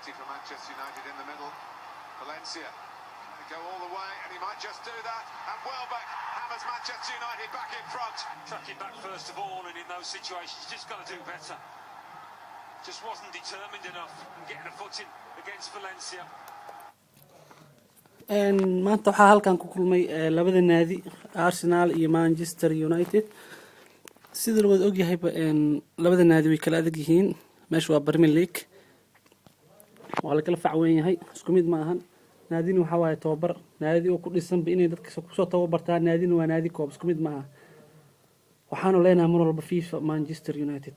Opportunity for Manchester United in the middle. Valencia trying to go all the way, and he might just do that. And Welbeck hammers Manchester United back in front. Tracking back first of all, and in those situations, you just got to do better. Just wasn't determined enough in getting a footing against Valencia. Maanta waxaa halkan ku kulmay labada naadi, Arsenal iyo Manchester United. Sida la wada ogyahayba, labada naadi way kala adag yihiin. Meesha waa Premier League, waa la kala fac weyn yahay, isku mid ma ahan. Naadina waxaa waaye tababar, naadi oo ku dhisanba inay dadka kusoo tababartaan. Naadina waa naadi koob, isku mid ma aha. Waxaanu leenahay mar walba viva Manchester United.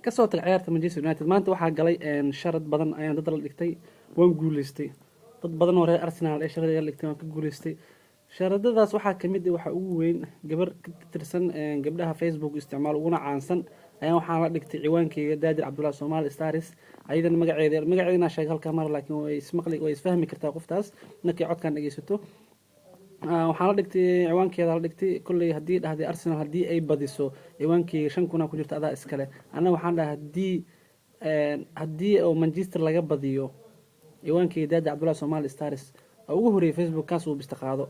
Kasoo tag ciyaarta Manchester United, maanta waxaa galay sharad badan ayaan dad la dhigtay, waan guuleystay. Dad badan oo reer Arsenal ee sharad la dhigtay waan ka guuleystay. Sharadadaas waxaa kamid ah, waxaa ugu weyn gabar ka tirsan gabdhaha Facebook isticmaal uguna caansan ayaan waxaan la dhigtay ciwaankeyga Daadir Cabdullahi Somali Stars. Ayadana magaceeda inaa sheega halkaa mar, laakiin way ismaqli, way isfahmi kartaa qoftaas markay codkan dhegeysato. Waxaan la dhigtay ciwaankeeda la dhigtay kolley haddii dhahday Arsenal haddii ay badiso, ciwaankeyga 5,000 ku jirta, adaa iskale. Anna waxaan dhahay haddii oo Manchester laga badiyo, ciwaankeyga Daadi Cabdullahi Somali Stars oo ugu horreeyay Facebook kaas uu bista qaado.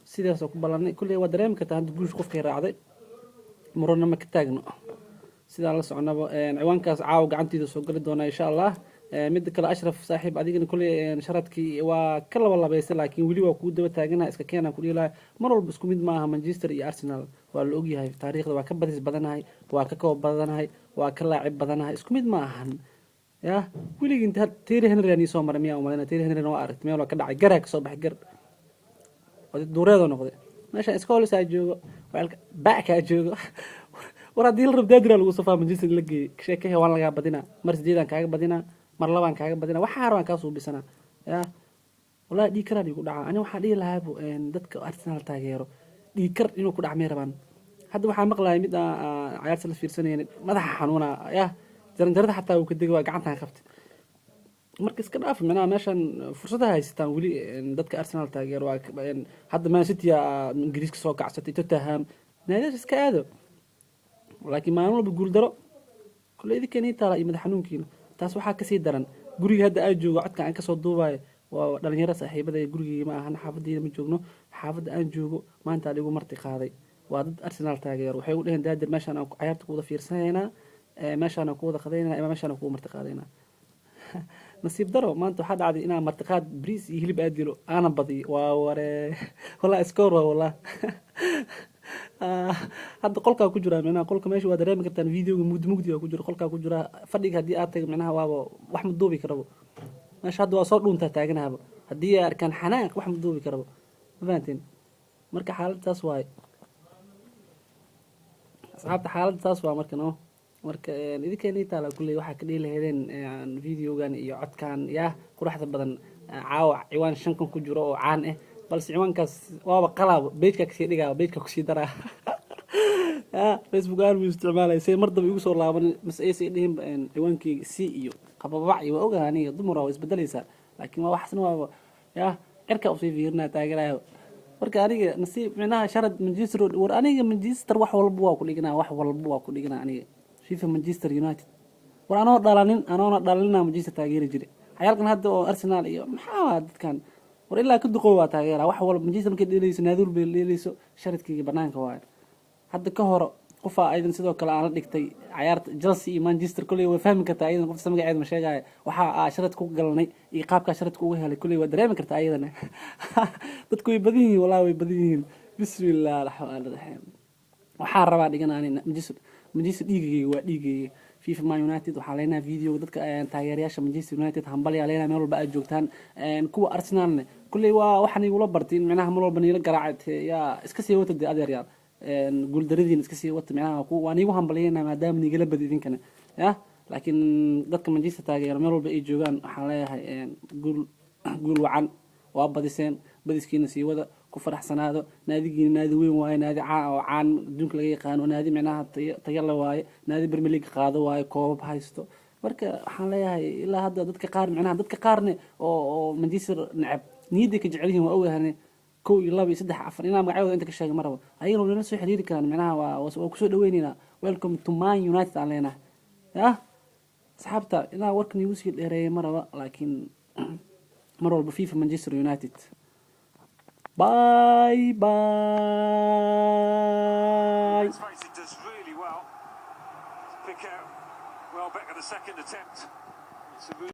Sidaasoo ku ballanay. Kolley waa dareemi kartaa hadda guush qofkay raacday, murana ma ka taagno. Sidaan la soconaba, ciwaankaas caawa gacantiida soo gali doonaa, insha Allah. Midda kale, Ashraf saaxiib, adigana kolley sharadkii waa ka laba labaysay, laakiin weli waa kuu daba taaganaha. Iska keenaan ku dhihi lahay, mar walba isku mid maaha Manchester iyo Arsenal. Waa la ogyahay taariikhda, waa ka badis badanahay, waa ka koob badanahay, waa ka laacib badanahay, isku mid ma ahan. Yah, weligii inta Thierry Henry aan soo maray miyaa umalayna? Thierry Henry waa aragtay, meel waa ka dhacay, garaa kasoo baxay, gar duureedoo noqday. Meeshaan Scholes aa joogo, backaa joogo. War haddii la rabo daadira lagu safaa Manchester la geeyey sheekahe, waan lagaa badinaa, mar sideedaan kaaga badinaa, mar labaan kaaga badinaa, waxaa rabaan kaa suubisanaa. Ya wallahi, dhiig karaan igu dhacaa. Ani waxaa dhihi lahaabu dadka Arsenal taageero dhiig kar inuu ku dhac may rabaan. Hadda waxaa maqlaya mid aan cayaarta la fiirsanayn, madaxa xanuuna, yah, jaranjarada xataa uu ka degi, waa gacantan qabtay. Marka iska dhaaf, micnaha meeshan fursadaha haysataan weli dadka Arsenal taageero. Waa hadda Man City aa Ingiriiska soo kacsatay, Tottenham, naadiyaasha iska aado, laakiin maalin walba guuldaro kule idinkeena taala iyo madax xanuunkiina. Taas waxaa kasii daran guriga hadda aan joogo, codka aan kasoo duubayo waa dhalinyaro saaxiibada. Gurigeyga ma ahan, xaafadeyda ma joogno. Xaafadda aan joogo maanta aligu marti qaaday waa dad Arsenal taageero. Waxay u dheheen, "Daadir, meeshaan aan cayaarta ku wada fiirsanaynaa, meeshaan aan ku wada qadaynaa, ima meeshaan aan kugu marti qaadaynaa." Nasiib daro, maanta waxaa dhacday inaan martiqaad bariis iyo hilib aad dilo aana badiyo. Waa waree, wallah score waa wallah. Hadda qolkaa ku jiraa, micnaha qolka meesha waa dareemi kartaan, videoga mugdi mugdi waa ku jira, qolkaa ku jiraa. Fadhiga haddii aad tago, micnaha waaba wax ma duubi karabo meesha. Hadda waa soo dhuuntaa taaganahaba, haddii ay arkaan xanaaq wax ma duubi karabo. Ma fahanteen? Marka xaaladda saas waaye, asxaabta, xaaladda saas waa. Marka no, marka idinkeena taala kulley waxaa ka dhihi lahaydeen videogan iyo codkan, yaa quruxda badan. Caawa ciwaan 5,000 ku jiro oo caan ah, balse ciwaankaas waaba qalaabo, page-ka kasii dhigaa, page-ka kusii daraa. Ya Facebook aan buu isticmaalay say mar daba igu soo laaban mase aysa dhihin ciwaankeyga c iyo qababac iyo. Waa ogahay aniga, dumar waa isbedelaysaa, laakiin waa waxasna waaba ya cirka usii fiirinaa taaganayo. Marka aniga nasiib, micnaha sharad Manchester, war aniga Manchester wax walba waa ku dhiganaa, wax walba waa ku dhiganaa aniga. Viva Manchester United. War anoo dhalanin, anoona dhalanina Manchester taageeri jiray. Xayaalkan hadda oo Arsenal iyo maxaa waa dadkan, war ilaa ka duqow waa taageera wax walba. Manchester markay dheelayso, naaduul bay dheelayso, sharadkeyga banaanka waayo. Hadda ka hor qofaa aydan sidoo kale aan la dhigtay cayaarta Chelsea iyo Manchester. Kolley way fahmi kartaa ayadan qofta, magaceeda ma sheegaayo. Waxa aa sharad ku galnay iyo qaabkaa sharadka uga helay kolley waa dareemi kartaa ayadana. Dadku way badan yihiin, wallahi way badan yihiin. Bismillah raxmaan raxiim. Waxaa rabaa dhigan ani Manchester, Manchester dhiigayga waa dhiigayga. Viva Man United. Waxaa leenahay video dadka taageerayaasha Manchester United hambalyaa leenahay meel walba aad joogtaan. Kuwa Arsenalne kulley waa waxaan igula bartay in micnaha mar walba niila garaacay. Yaa iska sii wata dee adeeryaal, guuldaradiina iska sii wata. Micnaha waa niigu hambalyayna maadaama niigala badi idinkana ya. Laakiin dadka Manchester taageero meel walba ay joogaan waxaan leeyahay guul, guul wacan. Waa badiseen, badiskiina sii wada, ku faraxsanaado. Naadigiina naadi weyn waaye, naadi caan oo caan adduunka laga yaqaano, naadi micnaha tayo la waaye, naadi Premier League qaado waaye, koobab haysto. Marka waxaan leeyahay ilaa hadda dadka qaar, micnaha dadka qaarne oo Manchester neceb niyadday ka jecel yihiin, waa ogahane. Kow iyo laba iyo saddex afar inaa magacyadooda inta ka sheega ma rabo. Ayagana waa nala soo xiriiri karaan, micnaha waa kusoo dhaweyneynaa. Welcome to Man United aan leenahay. Yah. Asxaabta, inaa warkan igu sii dheereeya ma raba, laakiin mar walba FIFA Manchester United. Bye bye. Let's face it, does really well to pick out Welbeck at the second attempt. It's a really